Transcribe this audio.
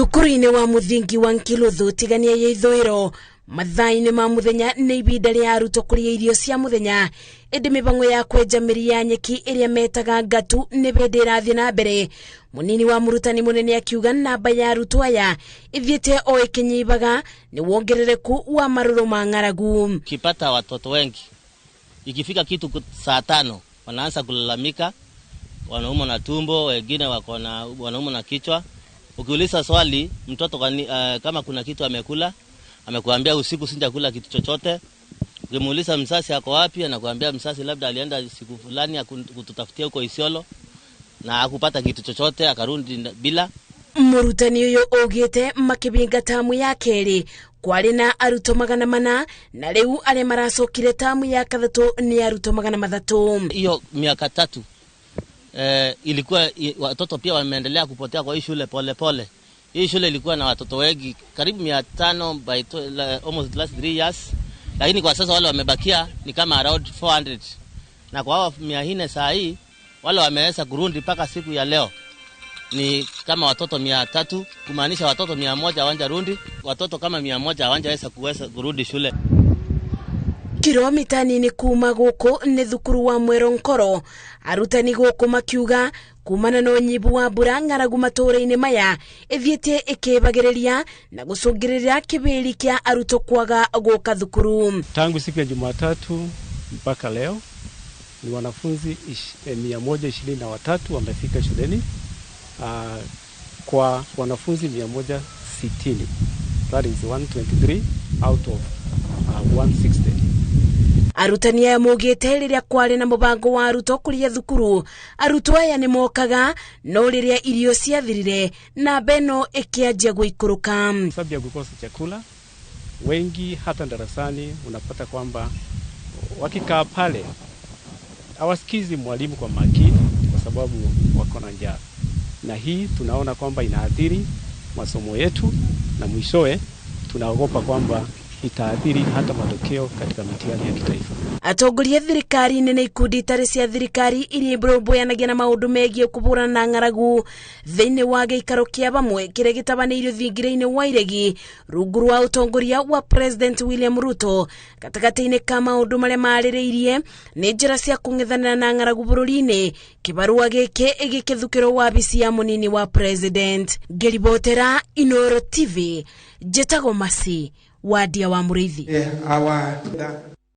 Thukuru-inĩ wa mũthingi wa Nkiluthu tigania ya ithũĩro mathaa-inĩ ma mũthenya nĩ ibinda rĩa arutwo kũrĩa irio cia mũthenya, ĩndĩ mĩbango ya kwenja mĩri ya nyeki ĩrĩa metaga ngatu nĩ bĩndĩ ĩrathiĩ na mbere. Mũnini wa mũrutani mũnene akiuga namba ya arutwo aya ithiĩte o ĩkĩnyibaga nĩ wongerereku wa marũrũ ma ng'aragu. Kipata watoto wengi ikifika kitu saa 5 wanaanza kulalamika, wanaumwa na tumbo, wengine wako na wanaumwa na kichwa. Ukiuliza swali mtoto kama kuna kitu amekula, amekuambia usiku sijakula kitu chochote. Ukimuuliza mzazi ako wapi, anakuambia mzazi labda alienda siku fulani kututafutia huko Isiolo na hakupata kitu chochote, akarudi bila. Mũrutani ũyũ augĩte makĩbinga tamu ya kerĩ kwarĩ na arutwo 400 na rĩu arĩa maracokire tamu ya kathatũ nĩ arutwo 300. Hiyo miaka 3 ilikuwa watoto pia wameendelea kupotea kwa hii shule pole pole. Hii shule ilikuwa na watoto wengi karibu 500 by almost last 3 years, lakini kwa sasa wale wamebakia ni kama around 400, na kwa hao 400 saa hii wale wameweza kurudi mpaka siku ya leo ni kama watoto 300, kumaanisha watoto 100 hawajarudi, watoto kama 100 hawajaweza kuweza kurudi shule. Kilomita nini kuma gũkũ nĩ thukuru wa Mwero Nkoro, arutani gũkũ makiuga kumana na ũnyibu wa mbura ng'aragu matũũra-inĩ maya ĩthiĩte ĩkĩbagĩrĩria na gũcũngĩrĩria kĩbĩri kĩa arutwo kwaga gũka thukuru. Tangu siku ya Jumatatu mpaka leo ni wanafunzi 123 wamefika shuleni, kwa wanafunzi 160, that is 123 out of 160. Arutani aya maugĩte rĩrĩa kwarĩ na mũbango wa arutwo kũrĩa thukuru, arutwo aya nĩ mokaga, no rĩrĩa irio ciathirire namba ĩno ĩkĩanjia gũikũrũka. Sababu ya kukosa chakula, wengi hata darasani unapata kwamba wakikaa pale hawasikizi mwalimu kwa makini kwa sababu wako na njaa, na hii tunaona kwamba inaathiri masomo yetu, na mwishowe tunaogopa kwamba itaathiri hata matokeo katika mitihani ya kitaifa. Atongoria thirikari-inĩ na ikundi itarĩ cia thirikari iria irũmbũyanagia na maũndũ megiĩ kũhũrana na ng'aragu thĩinĩ wa gĩikaro kĩa bamwe kĩrĩa gĩtabanĩirio thingira-inĩ wa Iregi rungu rwa ũtongoria wa President William Ruto, gatagatĩ-inĩ ka maũndũ marĩa marĩrĩirie nĩ njĩra cia kũng'ethanĩra na ng'aragu bũrũri-inĩ. Kĩbarũa gĩkĩ gĩkĩthukĩrwo wabici ya mũnini wa President. Ngĩribotera Inooro TV, njĩtagwo Masi Wadia wa Mũrĩithi. Our